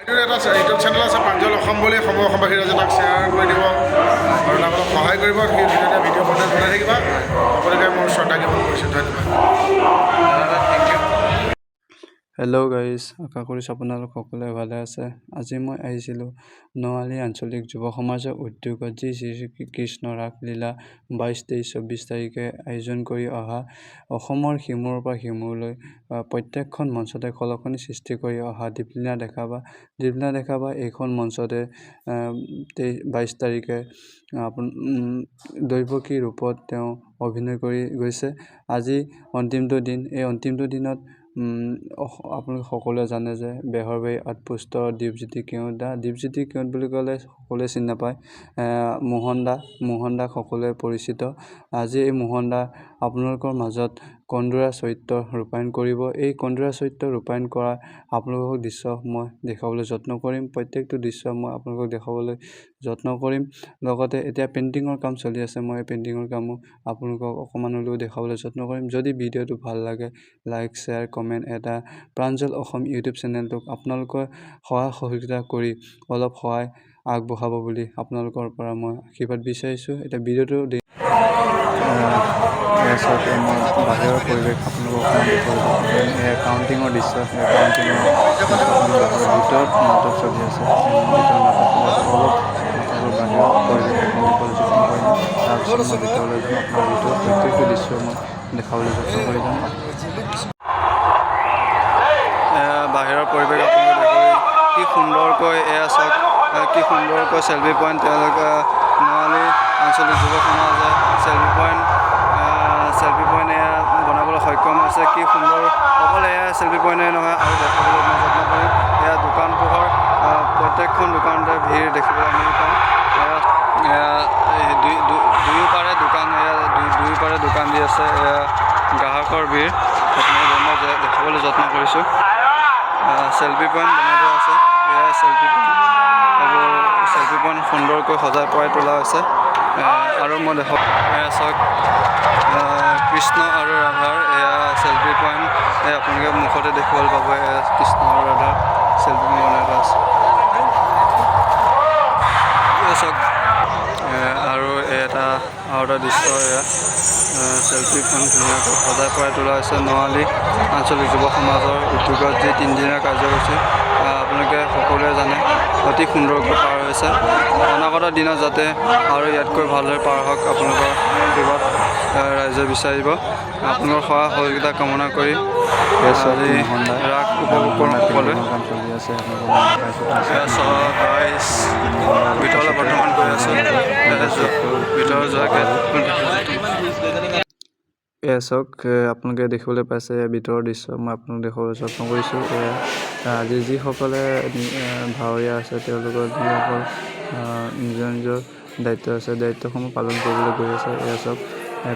এটা YouTube channel আছে প্ৰাঞ্জল অসম বুলি, সমূহ অসমবাসী ৰাইজে তাক শ্বেয়াৰ কৰি দিব আৰু তাক অলপ সহায় কৰিব। সি ধুনীয়া ভিডিঅ' কণ্টেণ্ট বনাই থাকিবা। সকলোকে মোৰ শ্ৰদ্ধা জ্ঞাপন কৰিছোঁ, ধন্যবাদ। দাদা, thank U. Hello guys, আশা কৰিছোঁ আপোনালোক সকলোৱে ভালে আছে। আজি মই আহিছিলোঁ ন-আলি আঞ্চলিক যুৱ সমাজৰ উদ্যোগত যি শ্ৰী শ্ৰী কৃষ্ণ ৰাসলীলা 22, 23, 24 তাৰিখে আয়োজন কৰি অহা অসমৰ সিমূৰৰ পৰা সিমূৰলৈ প্ৰত্যেকখন মঞ্চতে খলকনি সৃষ্টি কৰি অহা দীপলিনা ডেকা বা দীপলিনা ডেকা বা এইখন মঞ্চতে 22 তাৰিখে দৈৱকী ৰূপত তেওঁ অভিনয় কৰি গৈছে। আজি অন্তিমটো দিন। এই অন্তিমটো দিনত আপোনালোক সকলোৱে জানে যে বেহৰবাৰী আউটপোষ্টৰ দীপজ্যোতি কেওট দা, দীপজ্যোতি কেওট বুলি ক'লে সকলোৱে চিনি নাপায়, মোহন দা, মোহন দাক সকলোৱে পৰিচিত। আজি এই মোহন দা আপোনালোকৰ মাজত কন্দুৰা চৰিত্ৰ ৰূপায়ণ কৰিব। এই কন্দুৰা চৰিত্ৰ ৰূপায়ণ কৰা আপোনালোকক দৃশ্য মই দেখুৱাবলৈ যত্ন কৰিম। প্ৰত্যেকটো দৃশ্য মই আপোনালোকক দেখুৱাবলৈ যত্ন কৰিম। লগতে এতিয়া পেইণ্টিঙৰ কাম চলি আছে, মই পেইণ্টিঙৰ কামো আপোনালোকক অকণমান হ'লেও দেখুৱাবলৈ যত্ন কৰিম। যদি ভিডিঅ'টো ভাল লাগে, লাইক, শ্বেয়াৰ, কমেণ্ট এটা প্ৰাঞ্জল অসম ইউটিউব চেনেলটোক আপোনালোকৰ সহায় সহযোগিতা কৰি অলপ সহায় আগবঢ়াব বুলি আপোনালোকৰ পৰা মই আশীৰ্বাদ বিচাৰিছোঁ। এতিয়া ভিডিঅ'টো মই বাহিৰৰ পৰিৱেশ আপোনালোকক অকণমান দেখুৱাব। এয়া কাউণ্টিঙৰ দৃশ্য। কাউণ্টিঙৰ ভিতৰত নাটক চলি আছে। ভিতৰত নাটক চলি আছে। অলপ আপোনালোকৰ বাহিৰৰ পৰিৱেশ দেখুৱাবলৈ যত্ন কৰিম। তাৰপিছত মই ভিতৰলৈ যাম। আপোনাৰ ভিতৰত প্ৰত্যেকটো দৃশ্য মই দেখাবলৈ যত্ন কৰি যাম। বাহিৰৰ পৰিৱেশ আপোনালোকে দেখিবলৈ কি সুন্দৰকৈ, এয়া চাওক, কি সুন্দৰকৈ চেলফি পইণ্ট তেওঁলোকে নোৱালি আঞ্চলিক যুৱ সমাজে চেলফি পইণ্ট এয়া বনাবলৈ সক্ষম হৈছে। কি সুন্দৰ! অকল এয়া চেলফি পইণ্টে নহয়, আৰু দেখাবলৈ মই যত্ন কৰিম। এয়া দোকান পোহৰ, প্ৰত্যেকখন দোকানতে ভিৰ দেখিবলৈ আমি পাওঁ। এয়া দুয়োপাৰে দোকান, এয়া দুয়োপাৰে দোকান দি আছে। এয়া গ্ৰাহকৰ ভিৰ আপোনালোকে মই দেখাবলৈ যত্ন কৰিছোঁ। চেলফি পইণ্ট বনাই থোৱা আছে। এয়া চেলফি পইণ্ট, এইবোৰ চেলফি পইণ্ট সুন্দৰকৈ সজাই পৰাই তোলা হৈছে। আৰু মই দেখুৱাম, এয়া চাওক, কৃষ্ণ আৰু ৰাধাৰ এয়া চেলফি পইণ্ট। এয়া আপোনালোকে মুখতে দেখিবলৈ পাব। এয়া কৃষ্ণ আৰু ৰাধাৰ চেলফি পইণ্ট বনাই থোৱা আছে। এয়া চাওক, আৰু এটা আৰু এটা দৃশ্য। এয়া চেলফি পইণ্ট ধুনীয়াকৈ সজাই পৰাই তোলা হৈছে। ন-আলি আঞ্চলিক যুৱ সমাজৰ উদ্যোগত যি তিনিদিনীয়া কাৰ্যসূচী, আপোনালোকে সকলোৱে জানে, অতি সুন্দৰকৈ পাৰ হৈছে। অনাগত দিনত যাতে আৰু ইয়াতকৈ ভালদৰে পাৰ হওক, আপোনালোকৰ আশীৰ্বাদ ৰাইজে বিচাৰিব। আপোনালোকৰ সহায় সহযোগিতা কামনা কৰি আজি ৰাস উপভোগ কৰোঁ সকলোৱে। কাম চলি আছে, আপোনালোকক মই দেখাইছোঁ। এয়া চাওক গাইছ, ভিতৰলৈ বৰ্তমান গৈ আছোঁ। ভিতৰত যোৱাকৈ এয়া চাওক, আপোনালোকে দেখিবলৈ পাইছে, এয়া ভিতৰৰ দৃশ্য মই আপোনালোক দেখুৱাবলৈ যত্ন কৰিছোঁ। এয়া আজি যিসকলে ভাৱৰীয়া আছে, তেওঁলোকৰ যিসকল নিজৰ নিজৰ দায়িত্ব আছে, দায়িত্বসমূহ পালন কৰিবলৈ গৈ আছে। এয়া চাওক,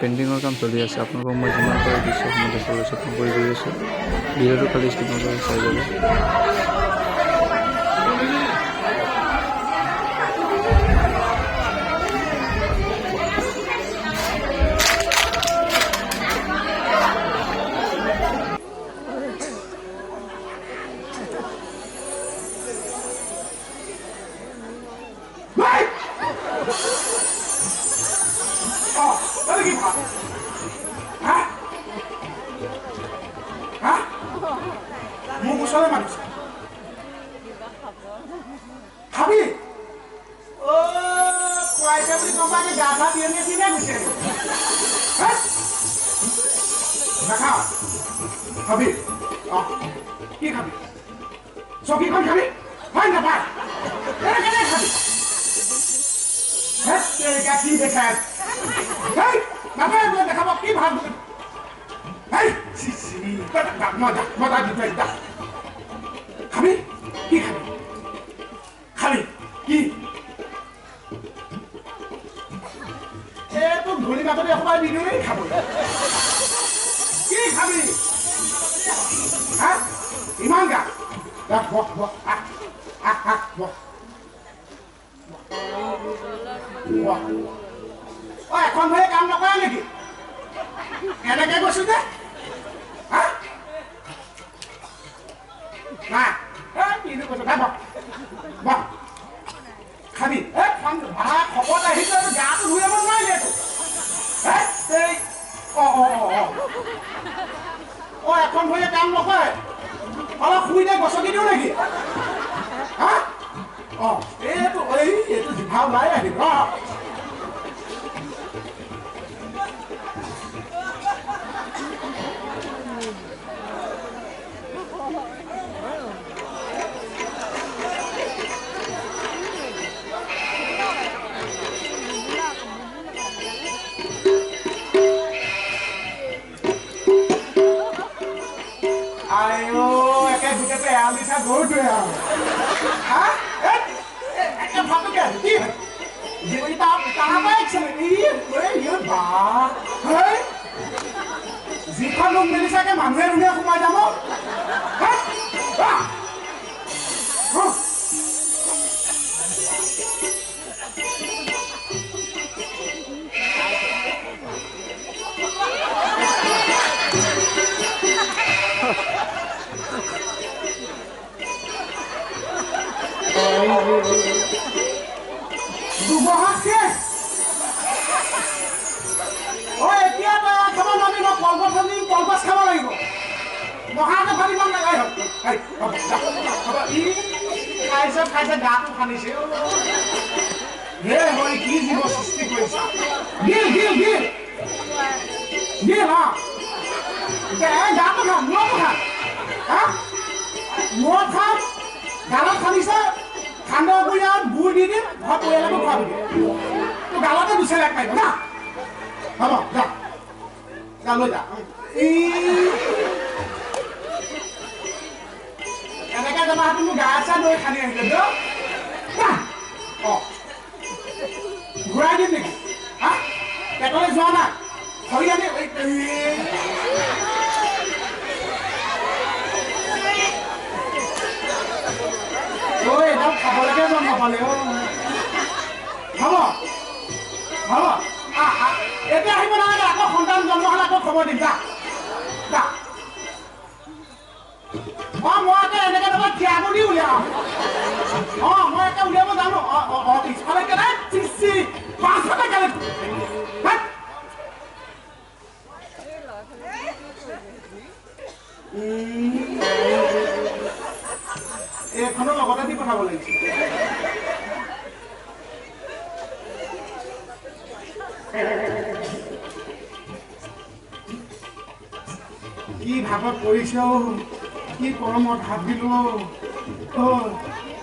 পেইণ্টিঙৰ কাম চলি আছে। আপোনালোকক মই যিমান পাৰোঁ দৃশ্যসমূহ দেখুৱাবলৈ যত্ন কৰি গৈ আছোঁ। ভিডিঅ'টো খালি স্কিপ নকৰাকৈ চাই যাব। কি ভাব হা হা? মোক ওচৰলৈ মাতিছে, খাবি? অ, খুৱাইছে বুলি গম পাই গা চা দিয়ে নে কিনে গৈছে? নাখাওঁ। খাবি? অ, কি খাবি? চকীখন খাবি? হয় নাপায়, কেনেকে খাবি? কি দেখাই নাপায়, দেখাব কি ভাল? মই মই তাক দি থৈ। খাবি? কি খাবি? খাবি কি? এই তোক ধূলি বাকলি এসোপা দি দিওঁ নেকি খাবলৈ? কি খাবি হা? ইমান গা, বহ বহ, আহ আহ আহ, বহ বহ। অ, এখন ভৰি কাম নকৰা নেকি? এনেকে কৈছো যে হা? নাই, কিনো কৈছো? বহ। কাম নকৰে। অলপ শুই দে, গছকি দিওঁ নেকি? হা, অঁ, এইটো এই এইটো জিভা ওলাই আহিব। যিখন ৰুম মেলিছে মানুহে ৰুমে সোমাই যাব। এতিয়া তই খাব নোৱাৰি, মই কলগছ আনিম, কলগছ খাব লাগিব। মহাকে ফালিব নালাগে। খাইছে খাইছে, গাটো খান্দিছে। হে হৰি, কি জীৱ সৃষ্টি কৰিছা! গিল গিল গিল গিল। হা, গাটো খাম, মূৰটো খাম। হা, মূৰত খাম, গালত খান্দিছে। সান্দহ গুড়ি আৰু গুড় দি দিম, ঘৰ পৰিয়ালকো খুৱাবি। তোৰ গালতে দুচেলেক মাৰিব না। হ'ব, যা যা, লৈ যা। এনেকে যাবা হাতত মোৰ গা চা দৈ খান্দি আহিলে। অঁ, ঘূৰাই দিম নেকি? হা, পেটলৈ যোৱা নাই, খৰি আনি। ঐ, এডাল খাবলৈকে জন্ম পালে। অ, হ'ব হ'ব, এতিয়া আহিব নালাগে। আকৌ সন্তান জন্ম হ'লে আকৌ খবৰ দিম। যা যা। অঁ, মই আকৌ এনেকে নহয়, থিয়া দি উলিয়াম। অঁ, মই একে উলিয়াব জানো। অঁ অঁ অঁ, পিছফালে কেনে চিচি পাঁচতে কেনে। এইখনৰ লগতে দি পঠাব লাগিছিল। কি ভাগত পৰিছে, কি গৰমত হাত দিলো। অ,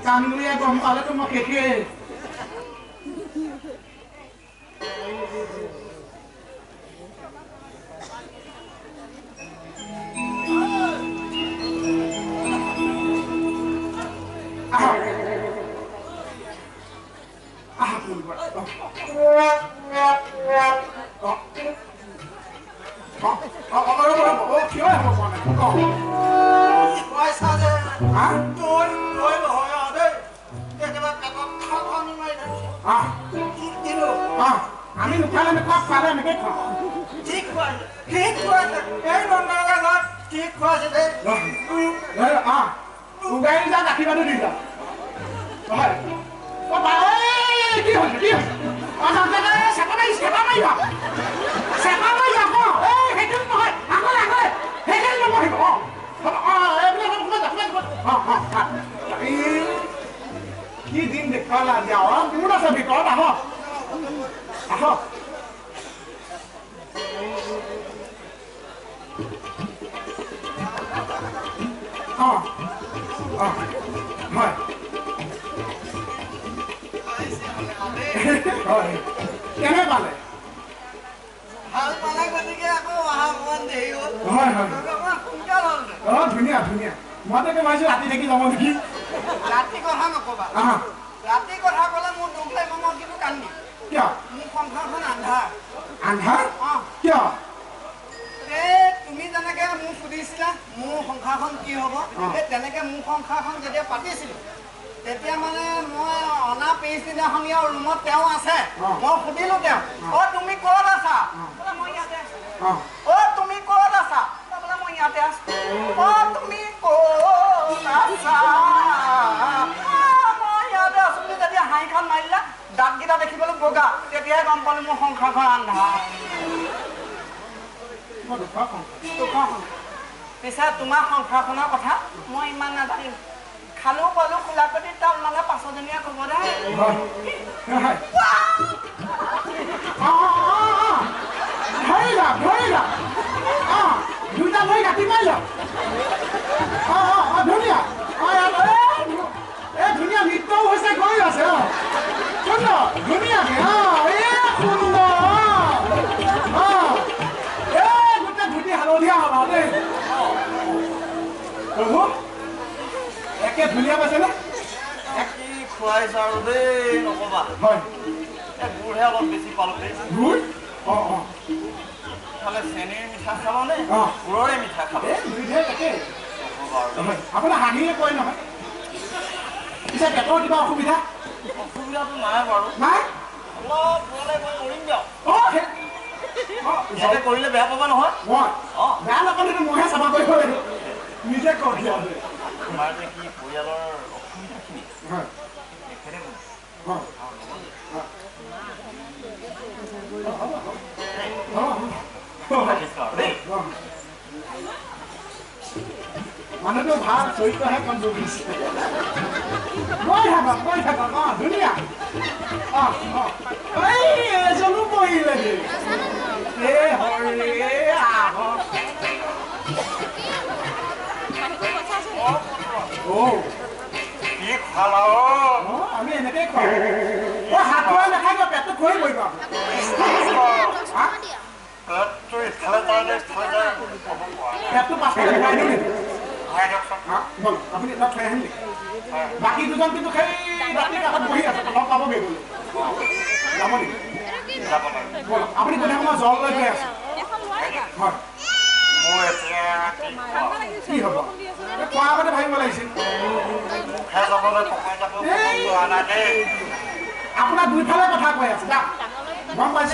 কান্দুৰীয়ে গম পালেতো মই শেষেই। আহক আহক। কিয় হ'ব পৰা নাই? আমি নোখোৱালে নোখোৱা, খোৱালে এনেকে খুৱাওঁ। উগাই যা, আশীৰ্বাদো দি যা। হয়, কি হৈছে? কি হৈছে? চেপা মাৰি, চেপা মাৰিবা, চেপা মাৰি আকৌ। এই সেইটো নহয়, আগলে আগলে সেইখিনি নবহিব। অঁ অঁ, এইবিলাক সোমাই যা, সোমাই যা। অঁ অঁ, কি দিন দেখুৱালা আজি! আৰু কোন আছে ভিতৰত? আহক আহক। অঁ অঁ, হয় হয়। কেনে পালে? ভাল পালে, গতিকে আকৌ অহা অকণমান দেৰি হ'ল। হয় হয়, সোনকাল হ'ল। অঁ, ধুনীয়া ধুনীয়া। মই তাকে ভাবিছোঁ ৰাতি থাকি যাব নেকি। ৰাতি কথা নকবা, ৰাতি কথা ক'লে মোৰ দুখ লাগিব, মই কিন্তু কান্দিম। কিয়? মোৰ সংসাৰখন আন্ধাৰ। আন্ধাৰ? অঁ, কিয়? এই তুমি যেনেকে মোক সুধিছিলা মোৰ সংসাৰখন কি হ'ব, এই তেনেকে মোৰ সংসাৰখন যেতিয়া পাতিছিলোঁ তেতিয়া মানে মই অনা পিছদিনাখনি আৰু ৰুমত তেওঁ আছে, মই সুধিলো তেওঁ, অ তুমি ক'ত আছা? বোলে মই ইয়াতে আছো। অ তুমি ক'ত আছা? বোলে মই ইয়াতে আছো। অ তুমি ক'ত আছা? মই ইয়াতে আছো বুলি যেতিয়া হাঁহিখন মাৰিলা, দাঁতকেইটা দেখিবলৈ বগা, তেতিয়াহে গম পালো মোৰ সংসাৰখন আন্ধাৰ। দুখৰ সংসাৰ। পিছে তোমাৰ সংসাৰখনৰ কথা মই ইমান নাজানিম। খালো পালো খোলাকটি তাল মানে পাঁচজনীয়া ক'ব দেই। দুটা ভৰি কাটি মাৰি যাওক। অঁ অঁ অঁ ধুনীয়া, এই ধুনীয়া নৃত্যও হৈছে, গৈ আছে। অঁ সুন্দৰ, ধুনীয়াকে। অঁ এই সুন্দৰ। অঁ এই গোটেই ধুতি হালধীয়া হ'বা দেই প্ৰভু, একে ধুনীয়া পাইছেনে? কি খুৱাইছা আৰু দেই, নকবা। হয়, এই গুড়হে অলপ বেছি পালোঁ দেই। গুড়? অঁ অঁ। ইফালে চেনীৰ মিঠা খাবা নে গুড়ৰে মিঠা খাবা? এই দুইধে একেই। আপোনাৰ হাঁহিয়ে কয় নহয়। পিছে পেটৰ কিবা অসুবিধা? অসুবিধাটো নাই বাৰু। নাই? অলপ দূৰলৈ গৈ কৰিম দিয়ক। অঁ, ইয়াতে কৰিলে বেয়া পাবা নহয়। মই অঁ বেয়া নাপালে মইহে চাফা কৰিব লাগিব। নিজে কওক। তোমাৰ যে কি পৰিয়ালৰ অসুবিধাখিনি তেখেতে মানুহটো ভাল, চৰিত্ৰহে কমজোৰ হৈছে। গৈ থাকক, গৈ থাকক। অঁ ধুনীয়া। অঁ অঁ, এই এজনো পৰিলে। এই হৰে আহক। কি খালা? আমি এনেকেই খুৱাওঁ। অ হাতটো নাখাই পেটটো খৰি পৰিব। পেটটো ইফালে যায় নে ইফালে যায় পেটটো পাছফালে ভৰাই দিওঁ নেকি? ব'লক, আপুনি তাত থৈ আহিম নেকি? বাকী দুজন কিন্তু সেই ৰাতিৰ কাষত বহি আছে, লগ পাবগৈ বোলে। যাব নেকি? ব'লক, আপুনি গৈ থাকক, মই জল লৈ গৈ আছোঁ। হয়, কি হ'ব খোৱাৰ আগতে ভাবিব লাগিছিল। আপোনাৰ দুইফালে কথা কৈ আছে, যাওক। গম পাইছ?